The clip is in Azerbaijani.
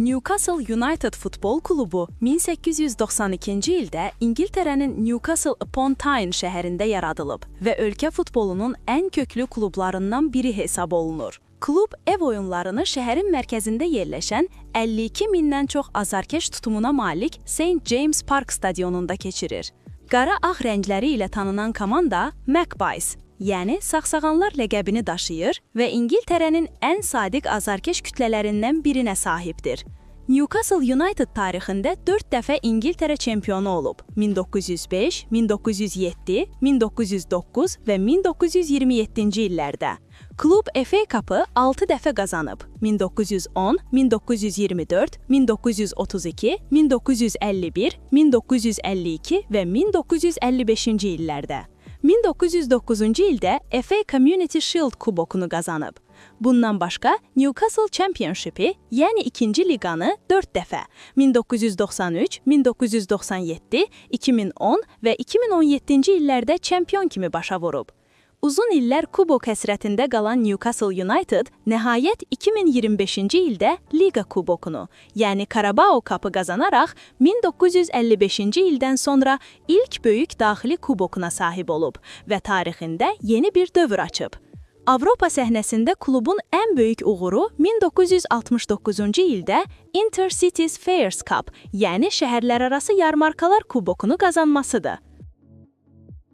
Newcastle United futbol klubu 1892-ci ildə İngiltərənin Newcastle upon Tyne şəhərində yaradılıb və ölkə futbolunun ən köklü klublarından biri hesab olunur. Klub ev oyunlarını şəhərin mərkəzində yerləşən 52 mindən çox azarkeş tutumuna malik St. James Park stadionunda keçirir. Qara-ağ rəngləri ilə tanınan komanda Magpies, yəni saqsağanlar ləqəbini daşıyır və İngiltərənin ən sadiq azarkeş kütlələrindən birinə sahibdir. Newcastle United tarixində 4 dəfə İngiltərə çempionu olub: 1905, 1907, 1909 və 1927-ci illərdə. Klub FA Cup'ı 6 dəfə qazanıb: 1910, 1924, 1932, 1951, 1952 və 1955-ci illərdə. 1909-cu ildə FA Community Shield kubokunu qazanıb. Bundan başqa Newcastle Championship-i, yəni ikinci liqanı 4 dəfə 1993, 1997, 2010 və 2017-ci illərdə çempion kimi başa vurub. Uzun illər kubok həsrətində qalan Newcastle United nəhayət 2025-ci ildə Liqa kubokunu, yəni Carabao Cup'ı qazanaraq 1955-ci ildən sonra ilk böyük daxili kubokuna sahib olub və tarixində yeni bir dövr açıb. Avropa səhnəsində klubun ən böyük uğuru 1969-cu ildə Intercities Fairs Cup, yəni şəhərlərarası yarmarkalar kubokunu qazanmasıdır.